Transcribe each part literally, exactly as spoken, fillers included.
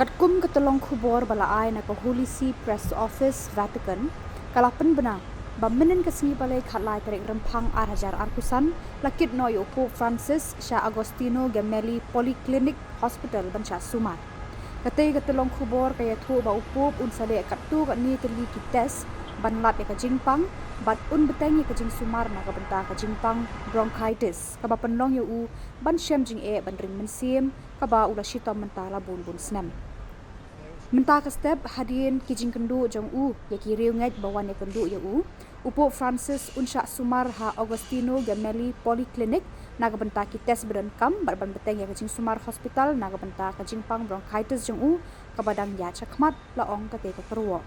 Katkum ka tyllong khubor ba la ai na ka Holy See Press Office, Vatican, ka la pynbna ba mynhynnin ka sngi Palei khatlai tarik Rymphang arhajar arphew san la kit noh ïa u Pope Francis sha Agostino Gemelli Polyclinic Hospital ban shah sumar. Katei ka tyllong khubor ka ïathuh ba u Pope un sa leh katto katne tylli ki test ban lap ïa ka jingpang bad un bteng ïa ka jingsumar na ka bynta ka jingpang bronchitis kaba pynlong ïa u ban shem jingeh ban ring mynsiem, kaba u la shitom mynta la bun bun snem. Mynta ka step, hadien ki jingkynduh jong u ïa ki riewngeit ba wan ïakynduh ïa u, u Pope Francis un shah sumar ha Agostino Gemelli Polyclinic na ka bynta ki test ba donkam bad ban bteng ïa ka jingsumar hospital na ka bynta ka jingpang bronchitis jong u, kaba dang ïaid shakhmat, la ong katei ka kyrwoh.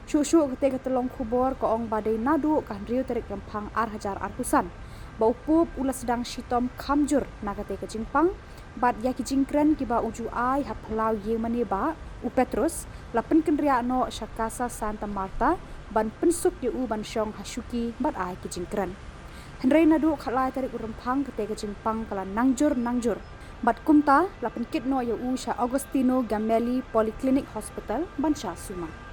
Shuh shuh katei ka tyllong khubor ka ong ba dei naduh ka hynriew tarik Rymphang arhajar arphew san ba u Pope u la sdang shitom kham jur na katei ka jingpang, bad ïa ki jingkren kiba u ju ai ha phyllaw ïingmane bah u Petrus, la pynkynriah noh sha Casa Santa Marta ban pynsuk ïa u ban shong ha shuki bad ai ki jingkren. Hynrei naduh khatlai tarik u Rymphang katei ka jingpang ka la nangjur nangjur, bad kumta la pynkit noh ïa u sha Agostino Gemelli Polyclinic Hospital ban shah sumar.